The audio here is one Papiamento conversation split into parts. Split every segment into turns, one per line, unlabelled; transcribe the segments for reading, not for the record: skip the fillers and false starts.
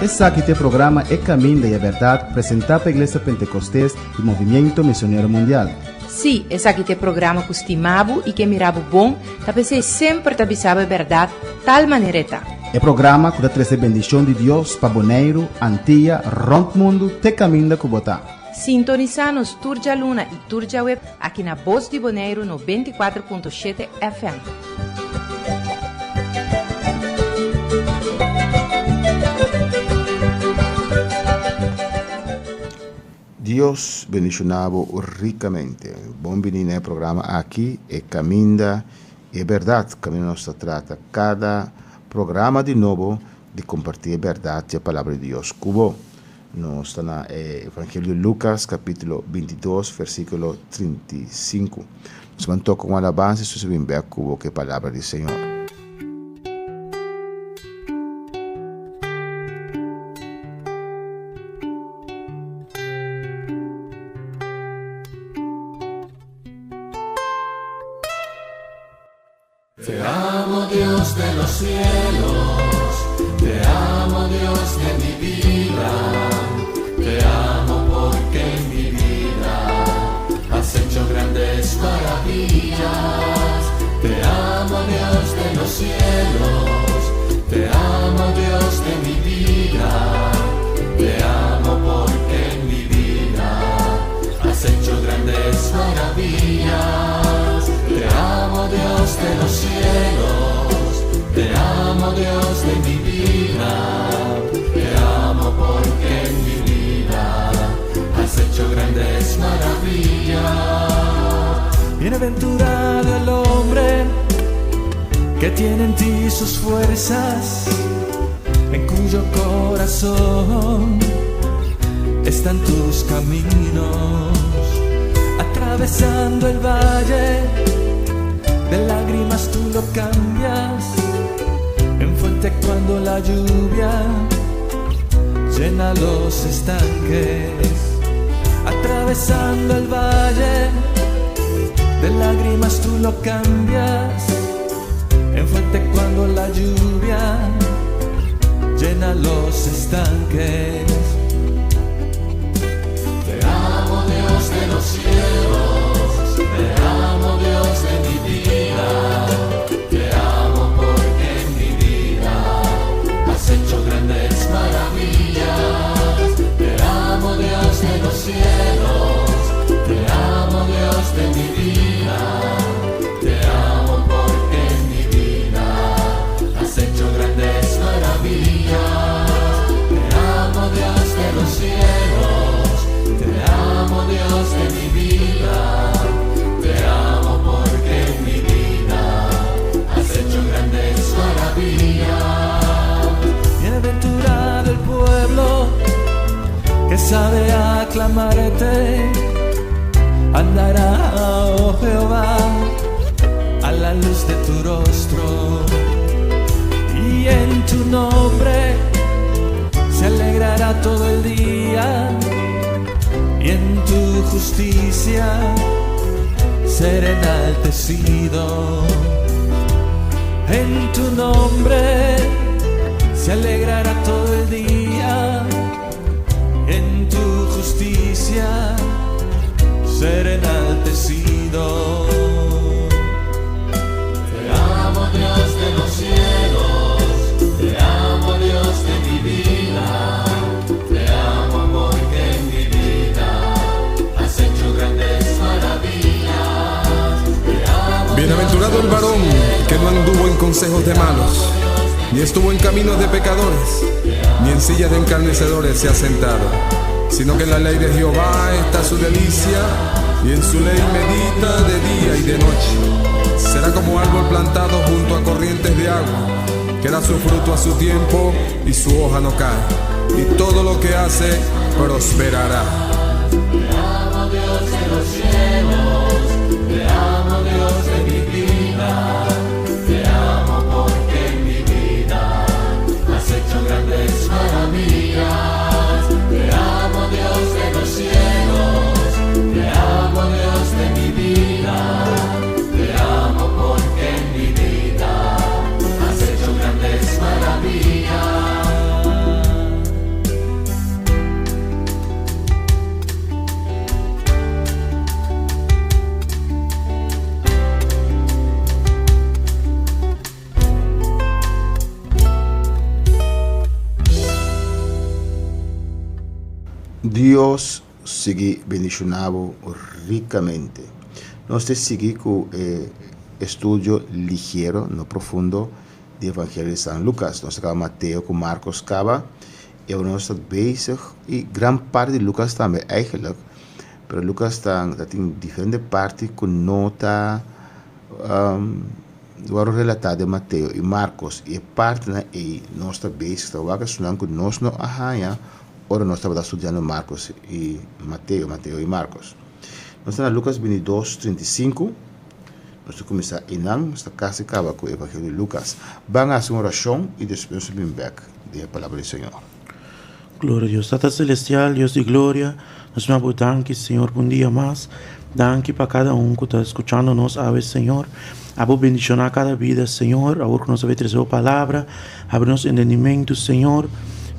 Esaki ta e programa E Caminda y e Berdad presenta pa Iglesia Pentecostes y Movimiento Misionero Mundial.
Sí, esaki ta e programa ku stima bo i ke mira bo bon, ta p'esei semper ta bisa bo e bèrdat tal manera e ta.
E programa ku ta trese bendishon di Dios pa Boneiru, Antia, rònt mundu te kaminda ku bo ta.
Sintonisá nos tur djaluna i tur djaweb aki na Bos di Boneiru 94.7 FM.
Dios bendiciona bo ricamente. Bon bini na e programa aki, E Caminda y e Berdad, caminda nos ta trata cada programa di nobo di comparti e berdad di e Palabra di Dios cu bo. Nos ta na e Evangelio di Lucas capitulo 22 versiculo 35. Nos ban toca un alabanza y despues bin bek cu bo cu e Palabra di Señor.
Te amo Dios de los cielos, te amo Dios de mi vida, te amo porque en mi vida has hecho grandes maravillas. Te amo Dios de los cielos, te amo Dios de mi vida, te amo porque en mi vida has hecho grandes maravillas. Te amo Dios de los cielos, te amo Dios de mi vida, te amo porque en mi vida has hecho grandes maravillas.
Bienaventurado el hombre que tiene en ti sus fuerzas, en cuyo corazón están tus caminos. Atravesando el valle de lágrimas tú lo cambias en fuente cuando la lluvia llena los estanques. Atravesando el valle de lágrimas tú lo cambias en fuente cuando la lluvia llena los estanques.
Te amo Dios de los cielos, te amo Dios de mi vida, te amo porque en mi vida has hecho grandes maravillas. Te amo Dios de los cielos, te amo Dios de mi vida, te amo porque en mi vida has hecho grandes maravillas. Te amo Dios de los cielos, te amo Dios de mi vida, te amo porque en mi vida has hecho grandes maravillas.
Bienaventurado el pueblo que sabe aclamarte, andará, oh Jehová, a la luz de tu rostro, y en tu nombre se alegrará todo el día, y en tu justicia será enaltecido. En tu nombre se alegrará todo el día, en tu justicia será enaltecido.
Te amo Dios de los cielos, te amo Dios de mi vida, te amo porque en mi vida has hecho grandes maravillas. Te amo,
Bienaventurado el varón que no anduvo en consejos de malos, ni estuvo en caminos de pecadores, ni en silla de encarnecedores se ha sentado, sino que en la ley de Jehová está su delicia, y en su ley medita de día y de noche. Será como árbol plantado junto a corrientes de agua, que da su fruto a su tiempo y su hoja no cae, y todo lo que hace prosperará.
Te amo Dios de los cielos, te amo Dios de mi vida, te amo porque en mi vida has hecho grandes maravillas. Te amo Dios de los cielos, te amo Dios de mi vida, te amo porque en mi vida has hecho grandes maravillas.
Dios sigui bendiciona bo ricamente. Nos ta sigui cu e estudio ligero, no profundo, di Evangelio di San Lucas. Nos a caba Mateo cu Marcos caba y awor nos ta bezig y gran parti di Lucas tambe eigenlijk, pero Lucas ta tin diferente parti cu no ta wòrdu relatá den Mateo i Markos, i e partinan ei nos ta bezig ta wak esunnan ku nos no a haña ora nos tabata studiando Markos i Mateo, Mateo i Markos. Nos ta na Lukas bintidos, 35. Nos ta kuminsá einan, nos ta kasi kaba ku Evangelio di Lukas. Ban hasi un orashon i despues nos ta bin bèk den e Palabra di Señor.
Gloria a Dios. Tata Celestial, Dios di gloria, nos manda bo danki, Señor, pa un dia mas. Danki pa cada un cu ta scuchando nos awe, Señor. Abo bendiciona cada bida, Señor. Awor cu nos a bay trece bo palabra, abri nos entendimento, Señor,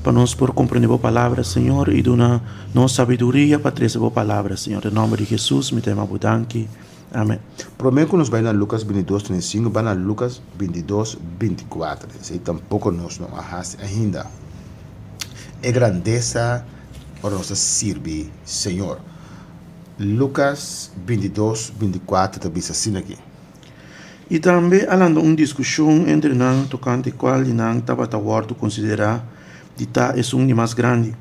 pa nos por comprende bo palabra, Señor, y duna nos sabiduria pa trece bo palabra, Señor. Den nomber di Jesus, mi ta yama bo danki. Amen.
Prome cu nos bay na Lucas bintidos, 35, bay na Lucas bintidos, 24. Esey tampoco nos no a haci ainda. E grandeza ora nos ta sirbi Señor. Lucas bintidos, 24 ta bisa asina aki.
Y tambe a lanta un discusion entre nan tocante cual di nan tabata wordo considera di ta esun di mas grandi.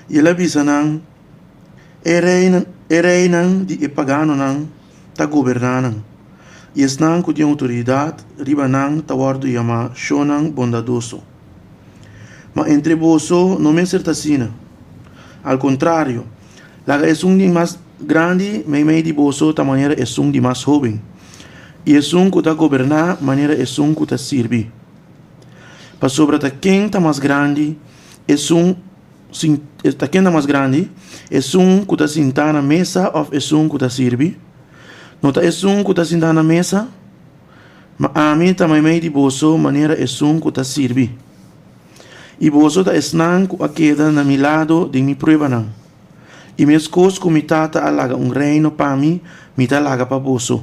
Y el a bisa nan, E reinan, e reinan di e paganonan ta goberná nan, i esnan ku tin outoridat riba nan ta wòrdu yamá shonnan bondadoso. Ma entre boso no mester ta asina. Al kontrario, laga esun di mas grandi meimei di boso ta manera esun di mas hóben, i esun ku ta goberná manera esun ku ta sirbi. Pasobra ta ken ta mas grandi, esun Sin, ta ken ta mas grandi, esun ku ta sintá na mesa òf esun ku ta sirbi? No ta esun ku ta sintá na mesa? Ma ami ta meimei di boso manera esun ku ta sirbi. I boso ta esnan ku a keda na mi lado den mi pruebanan. I meskos ku mi Tata a laga un reino pa mi, mi ta laga pa boso.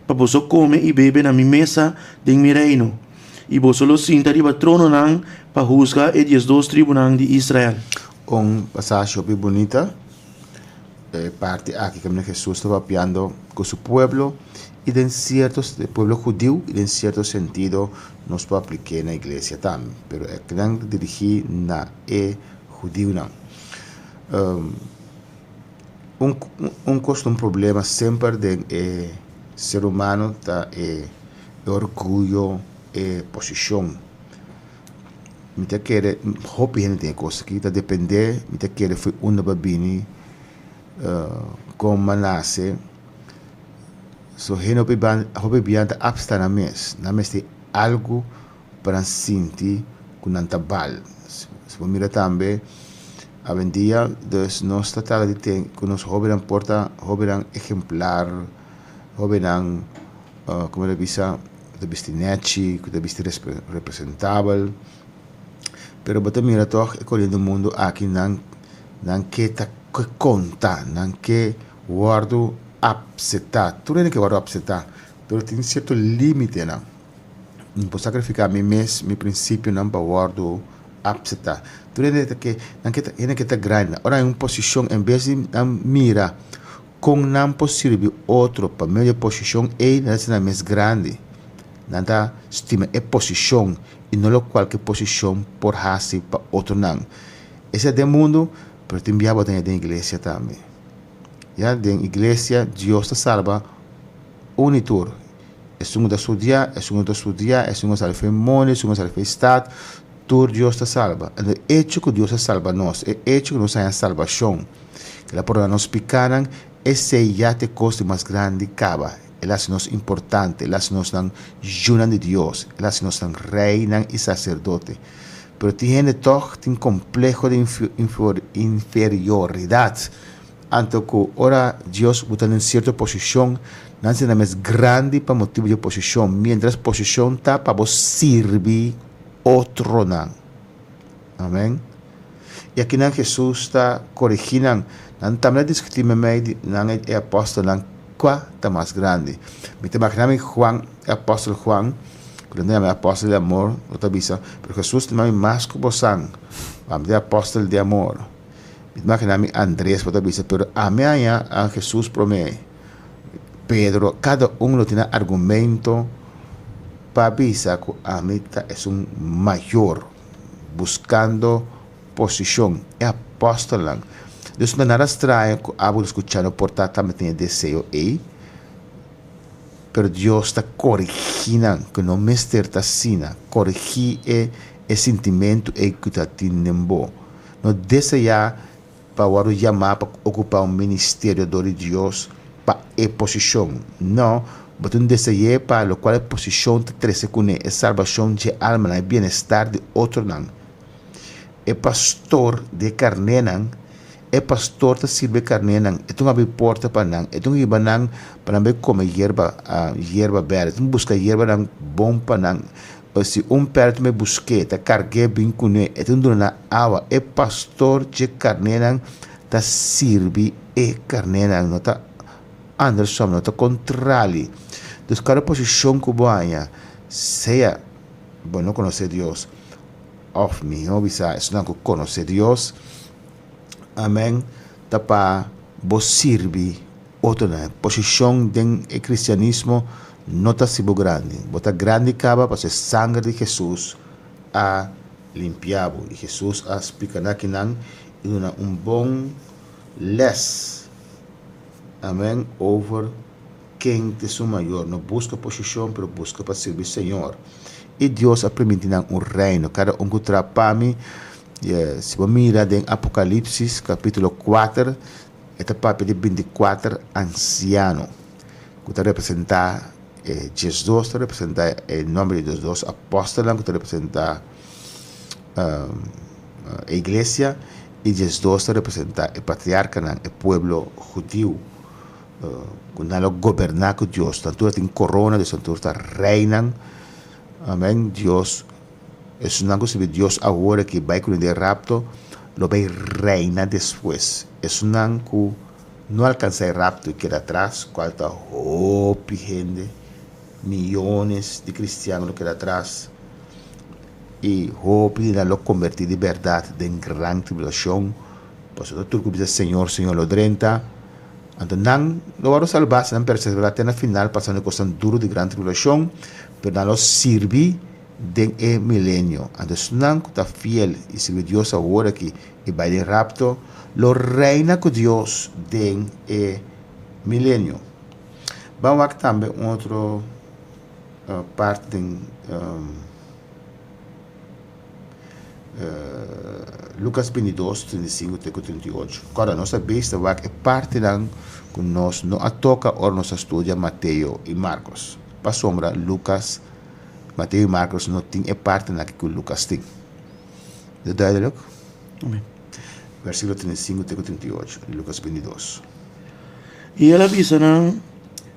Pa boso kome i bebe na mi mesa den mi reino, i boso lo sinta riba trononan pa husga e diesdos tribunan di Israel.
Un pasashi hopi bunita, e parti aki kaminda Hesus ta papiando ku su pueblo i den sierto e pueblo hudiu i den sierto sentido nos por aplik'é na iglesia tambe, pero e kinan ta dirigí na e hudiunan. Un un kos un problema semper den e ser humano ta e orguyo, e posishon. Mi ta kere hopi hende tin e kos aki ta depende mi ta kere fo'i unda bo a bini kon bo a nase. So hende hopi hopi biaha ta apsta nan mes, nan mester algu pa nan sinti ku nan ta bal. Si bo mira tambe awendia dus nos ta trata di ten ku nos hobennan por ta hobennan ehemplar, hobennan komo ta bisa ku ta bisti nèchi, ku ta bisti representabel, pero bo ta mira tòg e koriente mundu aki nan nan ke ta konta, nan ke wòrdu apseptá, tur hende ke wòrdu apseptá pero tin sierto límitenan. Mi por sacrifica mi mes, mi principionan pa wordo apsepta. Tur hende ta ke, nan ke ta, hende ke ta grandi. Ora nan un posicion en bes di nan mira con nan por sirbi otro pa medio di e posicion ey, nan ta haci nan mes grandi. Nan ta stima e posicion y no locual cu e posicion por haci pa otronan. Esei ta den mundo, pero tin bia bo ta den iglesia tambe. Ya, den iglesia Dios ta salba un y tur. Esun ku ta studiá, esun ku no ta studiá, esun ku a sali for e mondi, esun ku a sali for e stat, tur Dios ta salba. Anto e echo ku Dios a salba nos, e echo ku nos a haña salbashon, ku el a pordoná nos pikánan, esei ya ta e kos di mas grandi kaba. El a hasi nos importante, el a hasi nos nan yunan di Dios, el a hasi nos nan reinan i saserdote. Pero tin hende tòg tin kompleho di inferioridat. Anto ku ora Dios bo ta den sierto posishon, nan sinti nan mes grandi pa motibu di e posishon, miéntras posishon ta pa bo sirbi otronan. Amen. I akinan Hesus ta korigí nan. Nan tambe a diskutí meimei di nan e apòstelnan kua ta mas grandi. Mi ta imaginá mi Juan, e apòstel Juan, ku nan ta yama e apòstel di amor, lo ta bisa, Pero Hesus stima mi mas ku bosan, mi ta e apòstel di amor. Mi ta imaginá mi Andres por ta bisa, pero ami a haña a Hesus promé. Pedro, kada un lo tin nan argumento pa bisa ku ami ta esun mayor, buskando posishon. E apòstelnan. Dus no ta nada straño ku abo lo skucha no por ta tambe tin e deseo ei. Pero Dios ta korigí nan, ku no mester ta asina. Korigí e e sintimentu ei ku ta tin den bo. No deseá pa wòrdu yamá pa okupá un ministerio dor di Dios pa e posishon. No, bo tin dese'é pa lokual e posishon ta trese kuné, e salbashon dje almanan, e bienestar di otronan. E pastor di e karnénan, e pastor ta sirbi e karnénan, e tin habri porta pa nan, e tin hiba nan pa nan bai kome yerba, yerba bèrdè, e tin buska yerbanan bon pa nan. Si un pèrdè ta busk'é, ta karg'é bin kuné, e ta duna nan awa. E pastor dje karnénan ta sirbi e karnénan, no ta andersom, no ta kontrali. Dus kada posishon ku bo haña, sea bo no konosé Dios òf mihó bisá esnan ku konosé Dios, amèn, ta pa bo sirbi otronan. Posishon den e kristianismo no ta hasi bo grandi. Bo ta grandi kaba pasobra e sanger di Hesus a limpia bo. I Hesus a splika nan akinan i duna un bon les, amen, over ken ta esun mayor. No buska posishon, pero buska pa sirbi Señor. I Dios a primintí nan un reino. Kada un ku traha pa mi, si bo mira den Apokalipsis kapítulo kuater, E ta papia di binti kuater ansiano ku ta representá e diesdos, ta representá e nòmber di diesdos apòstelnan ku ta representá e iglesia, i diesdos ta representá e patriarkanan, e pueblo hudiu ku nan lo goberná ku Dios. Nan tur a tin korona, dus nan tur ta reinan. Amèn. Dios, esunnan ku sirbi Dios awor aki bai ku den rapto lo bai reina despues. Esunnan ku no alkansa e rapto i keda atras, kual ta hopi hende, miyones di kristiano lo keda atras i hopi di nan lo kombertí di bèrdat den gran tribulashon, pasobra tur ku bisa Señor, Señor lo drenta. Anto nan lo wòrdu salbá si nan perseverá te na final pasando e kosnan duru di gran tribulashon, pero nan lo sirbi den e milenio. Anto esnan ku ta fiel i sirbi Dios awor aki i bai den rapto, lo reina ku Dios den e milenio. Ban wak tambe un otro parti den Lucas 22, 35 te ku 38. Kòrda, nos a bista wak e partinan ku nos no a toka ora nos a studia Mateo i Markos. Pasobra Lucas, Mateo i Markos no tin e partinan aki ku Lucas tin. Is dat duidelijk?
Amén.
Versíkulo 35 te ku 38 di Lucas 22.
I el a bisa nan,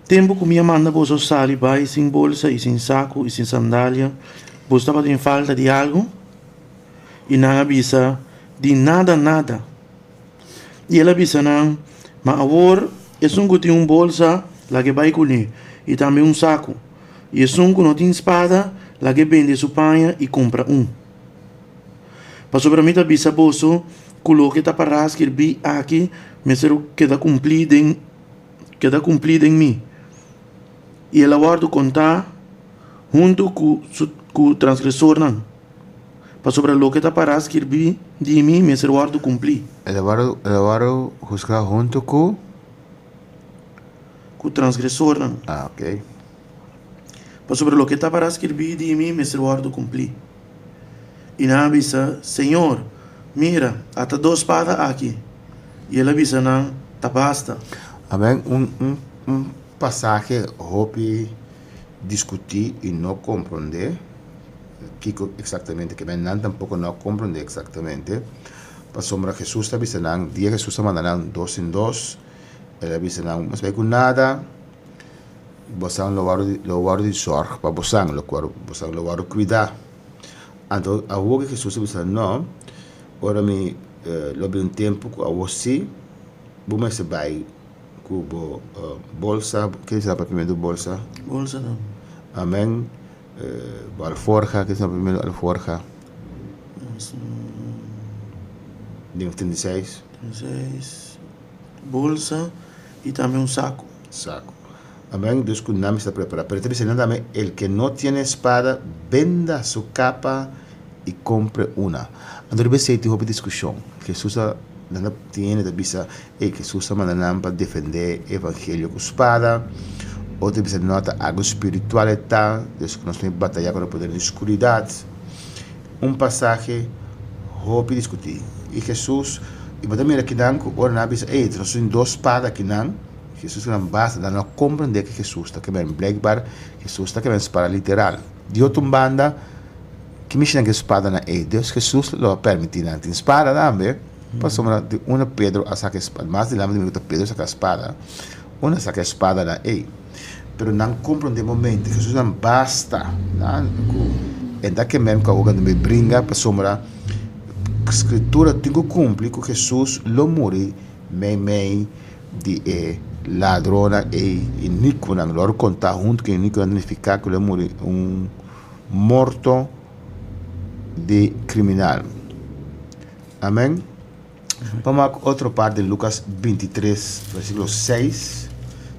Tempu ku mi a manda boso sali bai sin bolsa i sin saku i sin sandalia, boso tabatin falta di algu? I nan a bisa, Di nada, nada. I el a bisa nan, Ma awor, esun ku tin un bolsa, lag'é bai kuné, i tambe un saku. I esun ku no tin spada, lag'é bende su paña i kumpra un. Pasobra mi ta bisa boso ku loke ta pará skirbí aki mester keda kumplí den keda kumplí den mi. I el a wòrdu kontá huntu ku su ku transgresornan, pasobra loke ta pará skirbí di mi mester wòrdu kumplí.
El a wòrdu el a wòrdu husgá huntu ku.
Ku transgresornan.
Ah, ok.
Pasobra loke ta pará skirbí di mi mester wòrdu kumplí. I nan a bisa, Señor, mira, ata dos spada aki. I el a bisa nan, Ta basta.
Amen. Un un un pasahe hopi diskutí i no komprondé kiko eksaktamente ke men. Nan tampoko no a komprondé eksaktamente, pasobra Hesus ta bisa nan, dia Hesus a manda nan dos en dos, el a bisa nan, No bai ku nada, bosan lo wòrdu lo wòrdu di sòrg pa bosan, lo bosan lo wòrdu kuidá. Anto awor ku Hesus a bisa no, ora mi lo bin un tempu ku awor sí bo mester bai ku bo bolsa, ke sa papiamentu bolsa?
Bolsa no.
Amen, bo alforja, ke sa papiamentu alforja? Den 36.
Seis bolsa i tambe un saku.
Saku. Amen. Dus ku nan mester prepará. Pero e ta bisa nan tambe, El ke no tiene spada, benda su kapa i kompre una. Anto riba esei tin hopi diskushon. Hesus a, nan ta tin hende ta bisa, ey, Hesus a manda nan pa defendé e evangelio ku spada. Otro ta bisa, no, ta algu spiritual e ta, dus ku nos tin batayá kontra poder di skuridat. Un pasahe hopi diskutí. I Hesus, i bo ta mira kinan ku ora nan a bisa, Ey, nos tin dos spada akinan. Hesus ku nan basta, nan no a komprendé ke Hesus ta kemen. Blijkbaar, Hesus ta kemen spada literal. Di otro un banda, ki mishi nan ke spadanan ey? Dios Hesus lo a permití nan tin spada tambe, pasobra di unda Pedro a saka e spada, mas dilanti di mi ku ta Pedro saka spada, unda a saka e spadanan ey? Pero nan komprendé momento, Hesus nan basta, nan ku e ta kemen ku awor nan bringa pasobra Skritura tin ku kumpli ku Hesus lo muri meimei di e ladronnan ei inikunan lo a konta huntu ku e inikunan ta nifiká ku lo a muri un morto di kriminal. Amen. Vamos a otro parte di Lucas 23, versíkulo 6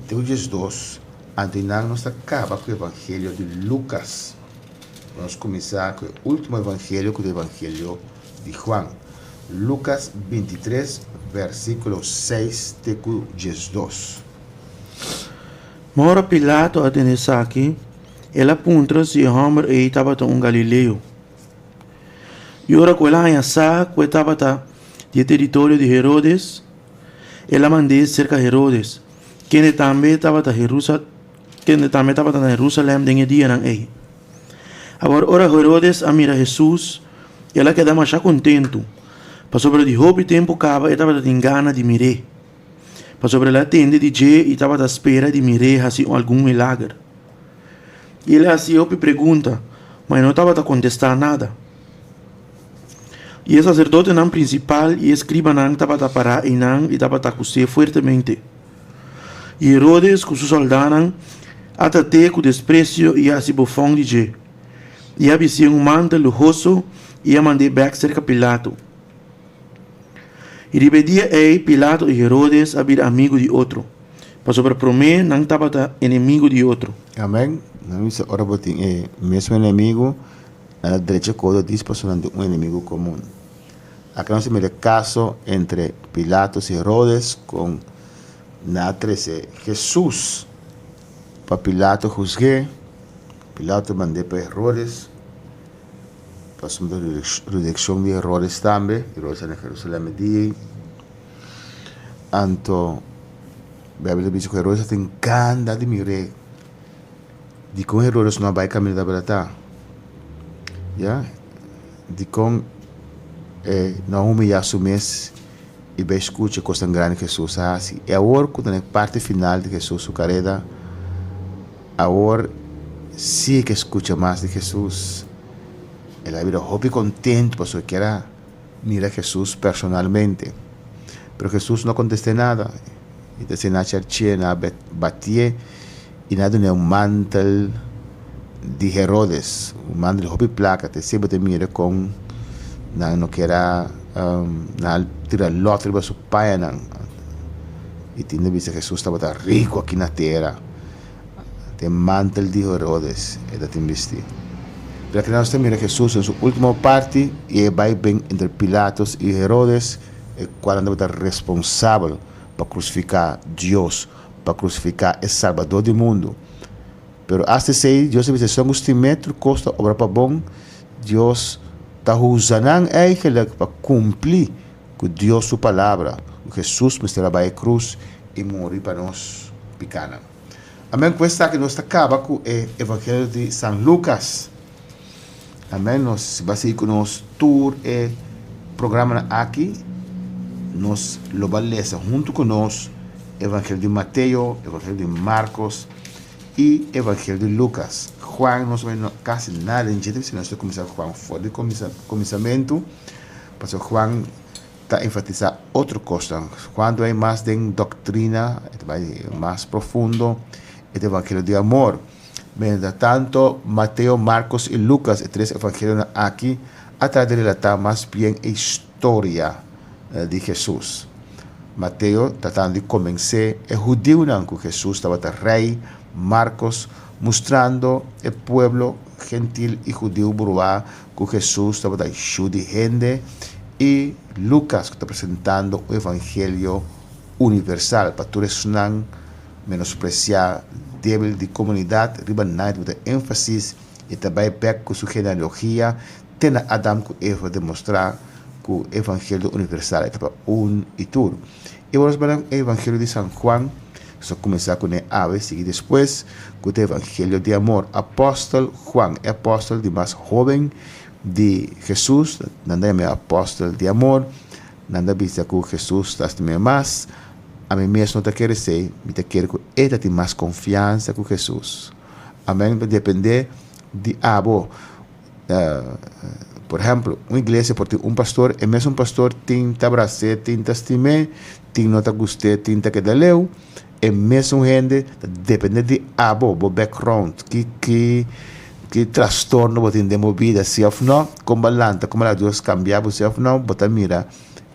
te ku 12. Anto einan nos ta kaba ku evangelio di Lucas. Nos kuminsá ku e último evangelio ku ta evangelio di Juan. Lucas 23, versíkulo 6 te ku 12.
Ma ora Pilato a tende esaki, el a puntra si e hòmber ei tabata un galileo. I ora ku el a haña sa ku e tabata di e teritorio di Herodes, el a mand'é serka Herodes, kende tambe tabata kende tambe tabata na Herusalèm den e dianan ei. Awor ora Herodes a mira Hesus, el a keda masha kontentu, pasobra di hopi tempu kaba e tabata tin gana di mir'é, pasobra el a tende di dje i tabata spera di mir'é hasi algun milager. I el a hasi hopi pregunta, ma e no tabata kontestá nada. I e saserdotenan prinsipal i e skribanan tabata pará einan i tabata akus'é fuertemente. I Herodes ku su sòldánan a trat'é ku despresio i a hasi bofòn di dje, i a bistié un mantel luhoso i a mand'é bèk serka Pilato. I riba e dia ei Pilato i Herodes a bira amigu di otro, pasobra promé nan tabata enemigu di otro.
Amèn. Nan bisa ora bo tin e mesmu enemigu, nan ta drecha kodo dis pasobra nan tin un enemigu komun. Aki nos ta mira e kaso entre Pilatos i Herodes kon nan a trese Hesus pa Pilato husg'é. Pilato mand'é pa Herodes pasobra jurisdikshon di Herodes tambe. Herodes ta na Jerusalem e dia ei. Anto Beibel ta bisa ku Herodes a tin gana di mir'é. Dikon Herodes no a bai kaminda tabata ta? Ya. Dikon e no a humiyá su mes i bai skucha e kosnan grandi ku Hesus a hasi? I awor ku ta na e parti final di Hesus su kareda, awor si e ke skucha mas di Hesus. El a bira hopi kontentu pasobra e kier a mira Hesus personalmente. Pero Hesus no a kontest'é nada. E ta sena cherchié, nan a batié i nan a dun'é un mantel di Herodes, un mantel di hopi plaka. Te esei bo ta mira kon nan no kier a nan a tira lòt riba su pañanan. I tin ta bisa Hesus tabata riku aki na tera. Te mantel di Herodes e ta tin bisti. Pero aki nos ta mira Hesus den su ultimo parti i e bai ben entre Pilatos i Herodes, e kualnan tabata responsabel pa krusifiká Dios, pa krusifiká e Salbador di mundu. Pero asta esei, Dios a bisa, Esun ku stim'é tur kos ta obra pa bon. Dios ta usa nan eigenlijk pa kumpli ku Dios su palabra, ku Hesus mester a bai e krus i muri pa nos pikánan. Amen. Ku esaki nos ta kaba ku e Evangelio di San Lukas. Amen. Nos ba sigui ku nos tur e programanan aki. Nos lo ba lesa huntu ku nos Evangelio di Mateo, Evangelio di Marcos i Evangelio di Lucas. Juan nos bai no kasi nada den dje, si nos ta kuminsá Juan for di kuminsamentu, pasobra Juan ta enfatisá otro kosnan. Juan ta bai mas den doktrina, e ta bai mas profundo, e ta Evangelio di amor. Mientras tanto, Mateo, Marcos i Lucas, e tres evangelionan aki, a trata di relatá mas bien e historia di Hesus. Mateo tratando di konvensé e hudiunan ku Hesus tabata rei, Markos mustrando e pueblo gentil i hudiu bruá ku Hesus tabata yu di hende, i Lukas ku ta presentando un evangelio universal pa tur esnan menospresiá, débil di komunidat. Riba nan e tabata énfasis i ta bai bèk ku su genealogia te na Adam ku Eva demostrá ku evangelio universal e ta pa un i tur. I ora nos bai na evangelio di San Juan, nos ta kuminsá kuné awe sigui despues ku ta evangelio di amor. Apòstel Juan, e apòstel di mas hóben di Hesus, nan ta yam'é apòstel di amor, nan ta bisa ku Hesus ta stim'é mas. Ami mes no ta kere esei, mi ta kere ku e ta tin mas konfiansa ku Hesus. Amèn, ta dependé di abo. Por ehempel, un iglesia por tin un pastor, e mesun pastor tin ta bras'é, tin ta stim'é, tin no ta gust'é, tin ta keda leu. E mesun hende ta depende di abo, bo background, ki ki ki trastorno bo tin den bo bida, si of no, kon bo a lanta, kon bo a laga Dios kambia bo, si of no, bo ta mira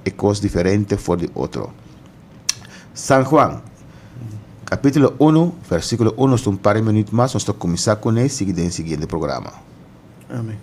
e kos diferente for di otro. San Juan, capítulo 1, versículo 1, nos ta un par di minuut mas, nos ta cuminsa cune, sigui den siguiente programa.
Amén.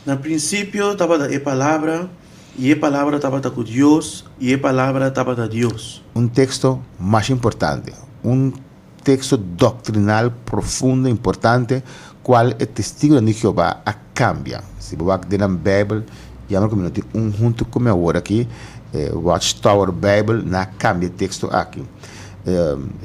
Na principio tabata e Palabra, y e Palabra tabata cu Dios, y e Palabra tabata Dios.
Un texto mas importante, un texto doctrinal profundo importante, cual e Testigonan di Jehová a cambia. Si bo wak den nan Bijbel, jammer cu mi no tin un hunto cu mi awor aki, e Watchtower Bijbel, nan a cambia e texto aki. E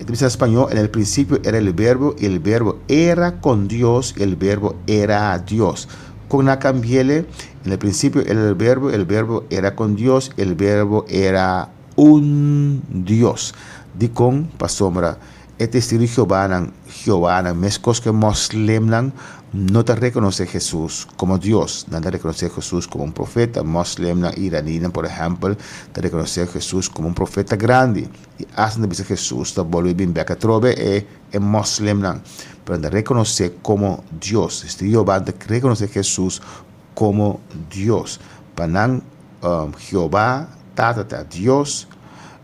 ta bisa na spañol, En el principio era el Verbo, y el Verbo era con Dios, y el Verbo era Dios. Con nan a cambi'el? En el principio era el Verbo, el Verbo era con Dios, el Verbo era un Dios. Dikon? Pasobra e Testigo di Jehovanan, Jehovanan, meskos ku e moslimnan, no ta rekonosé Hesus komo Dios. Nan ta rekonosé Hesus komo un profeta. Moslimnan iranínan, por ehèmpel, ta rekonosé Hesus komo un profeta grandi. I asta nan ta bisa Hesus ta bolbe bin bèk atrobe e e moslimnan. Pero nan ta rekonosé komo Dios. Testigo di Jehová ta rekonosé Hesus komo Dios. Pa nan, Jehová Tata ta Dios,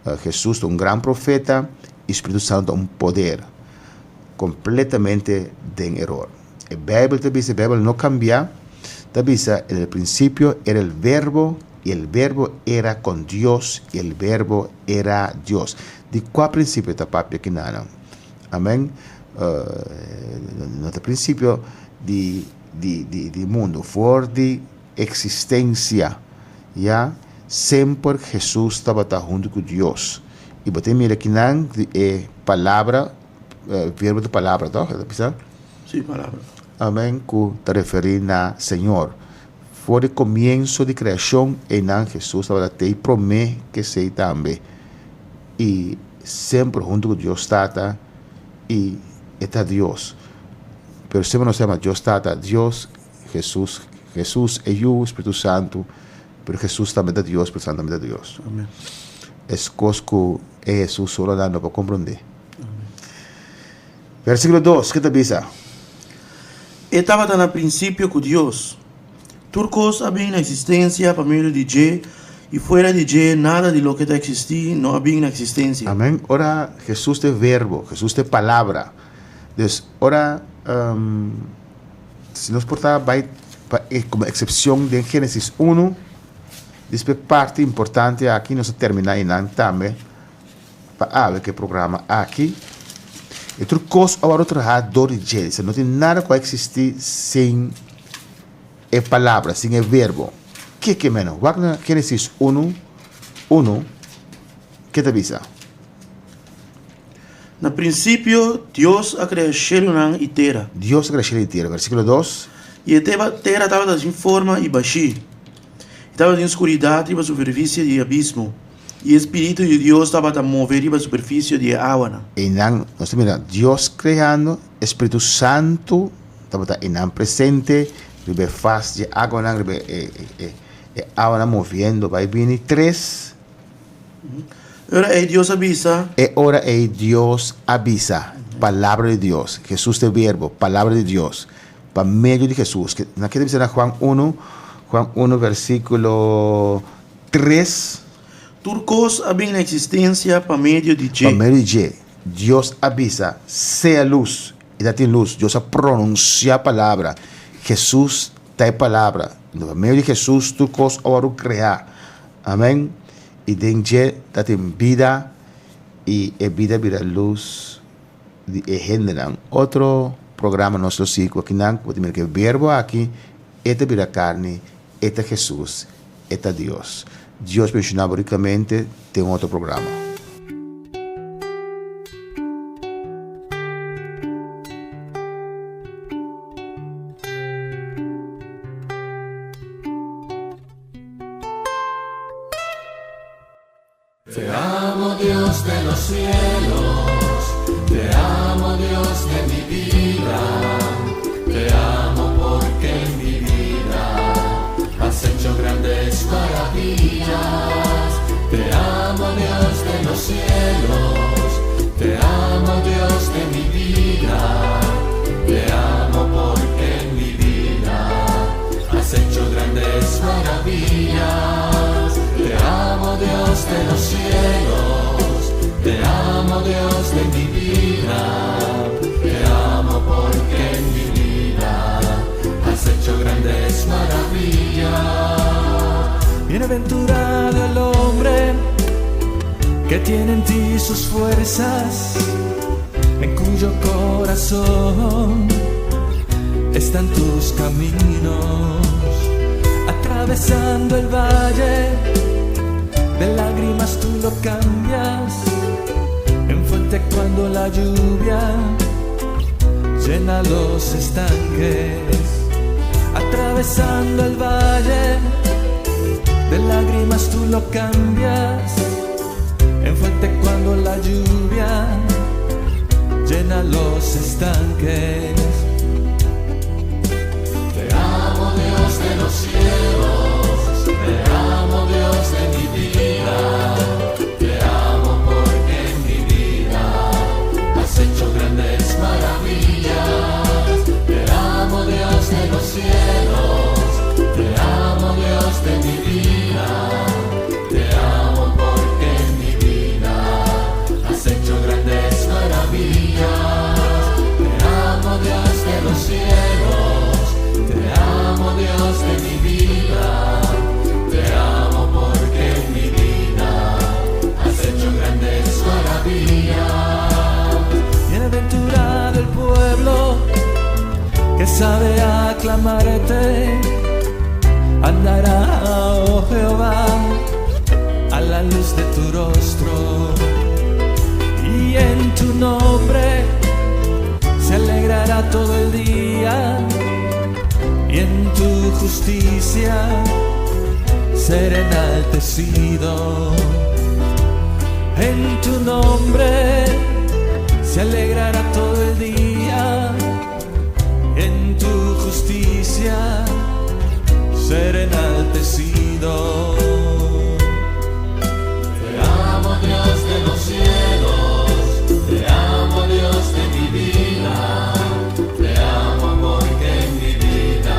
Hesus ta un gran profeta i Spiritu Santu ta un poder. Kompletamente den eror. E Beibel ta bisa, e Beibel no kambia, ta bisa en el prinsipio era el Verbo i el Verbo era kon Dios i el Verbo era Dios. Di kua prinsipio ta papia kinanan? Amen. No ta prinsipio di di mundu, for di eksistensia, ya, semper Hesus tabata huntu ku Dios. I bo ta mira kinan di e palabra, verbo ta palabra toh, e ta bisa?
Sí, palabra.
Amen, ku ta referí na Señor. For di komienso di kreashon, einan Hesus tabata te i promé ku esei tambe. I semper huntu ku Dios Tata i e ta Dios. Pero semper nos ta yama Dios Tata, Dios. Hesus, Hesus e Yu, Spiritu Santu, pero Hesus tambe ta Dios, Spiritu Santu tambe ta Dios.
Amen.
Es kos ku e Hesus solo nan no por komprondé. Versíkulo 2, ke ta bisa?
E tabata na prinsipio ku Dios. Tur kos a bin na eksistensia pa medio di dje, i fuera di dje nada di loke ta eksistí no a bin na eksistensia.
Amen. Ora Hesus ta e Verbo, Hesus ta e Palabra. Dus ora Si nos por ta bai pa e komo eksepshon den Génesis unu, despues parti importante aki nos ta terminá einan tambe pa awe ku e programa aki. E tur kos a wòrdu trahá dor di dje, no tin nada ku a eksistí sin e palabra, sin e verbo. Ke ke meno? Wak na Génesis unu, unu, ke ta bisa?
Na prinsipio Dios a krea shelunan i tera.
Dios a krea shelu i tera. Versíkulo dos.
I e tera tabata sin forma i bashí, i tabatin skuridat riba superfisie di e abismo, i e Spiritu di Dios tabata move riba superfisie di e awanan.
Einan nos ta mira Dios kreando, e Spiritu Santu tabata einan presente riba e fas di e aguanan, riba e awanan moviendo bai bini. Tres.
E ora ei Dios a bisa.
E ora ei Dios a bisa, Palabra di Dios, Hesus ta e Verbo, Palabra di Dios, pa medio di Hesus. Nan ke ta bisa na Juan unu, Juan unu versíkulo tres.
Tur kos a bin na eksistensia pa medio di dje.
Pa medio di dje. Dios a bisa, Sea lus, i ta tin lus. Dios a pronunsiá palabra. Hesus ta e Palabra. Pa medio di Hesus tur kos a wòrdu kreá. Amèn. I den dje ta tin bida, i e bida bira lus di e hendenan. Otro programa nos lo sigui ku akinan, ku bo ta mira ku e Verbo aki, e ta bira karni, e ta Hesus, e ta Dios. Dios bendiciona bo ricamente den otro programa.
Te amo Dios de los cielos, te amo Dios de mi vida, te amo porque en mi vida has hecho grandes maravillas. Te amo Dios de los cielos, te amo Dios de mi vida, te amo porque en mi vida has hecho grandes maravillas. Te amo Dios de los cielos, te amo Dios de mi vida, te amo porque en mi vida has hecho grandes maravillas.
Bienaventurado el hombre que tiene en ti sus fuerzas, en cuyo corazón están tus caminos, atravesando el valle de lágrimas tú lo cambias en fuente cuando la lluvia llena los estanques, atravesando el valle de lágrimas tú lo cambias en fuente cuando la lluvia llena los estanques.
Te amo Dios de los cielos, te amo Dios de mi vida, te amo porque en mi vida has hecho grandes maravillas. Te amo Dios de los cielos, te amo Dios de mi vida, te amo porque en mi vida has hecho grandes maravillas. Te amo Dios de los cielos, te amo Dios de mi vida, te amo porque en mi vida has hecho grandes maravillas.
Bienaventurado el pueblo que sabe aclamarte, andará, oh Jehová, a la luz de tu rostro, y en tu nombre se alegrará todo el día, y en tu justicia será enaltecido. En tu nombre se alegrará todo el día, en tu justicia será enaltecido.
Te amo Dios de los cielos, te amo Dios de mi vida, te amo porque en mi vida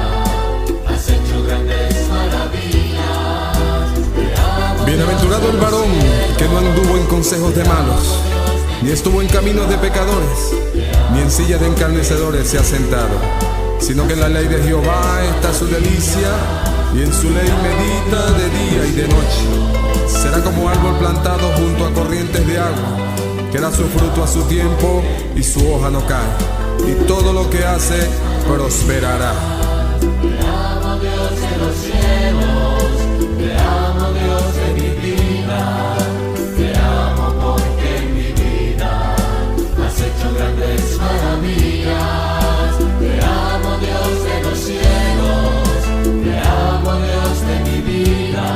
has hecho grandes maravillas. Te amo,
Bienaventurado el varón que no anduvo en consejos de malos, ni estuvo en caminos de pecadores, ni en silla de encarnecedores se ha sentado, sino que en la ley de Jehová está su delicia, y en su ley medita de día y de noche. Será como árbol plantado junto a corrientes de agua, que da su fruto a su tiempo y su hoja no cae, y todo lo que hace prosperará.
Te amo Dios de los cielos, te amo Dios de mi vida, te amo porque en mi vida has hecho grandes maravillas. Te amo Dios de los cielos, te amo Dios de mi vida,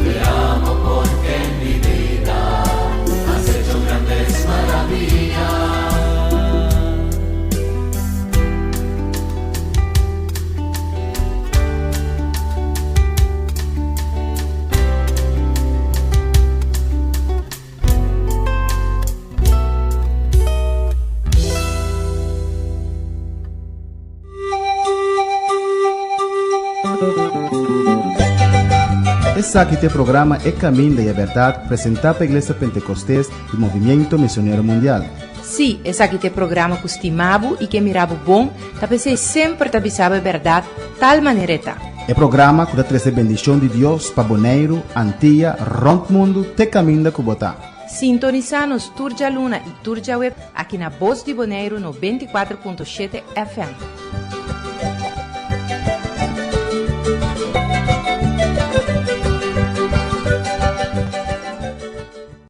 te amo porque en mi vida has hecho grandes maravillas.
Esaki ta e programa E Caminda y e Berdad presenta pa Iglesia Pentecostes y Movimiento Misionero Mundial.
Sí, esaki ta e programa ku stima bo i ke mira bo bon, ta p'esei semper ta bisa bo e bèrdat tal manera e ta.
E programa ku ta trese bendishon di Dios pa Boneiru, Antia, rònt mundu te kaminda ku bo ta.
Sintonisá nos tur djaluna i tur djaweb aki na Bos di Boneiru 94.7 FM.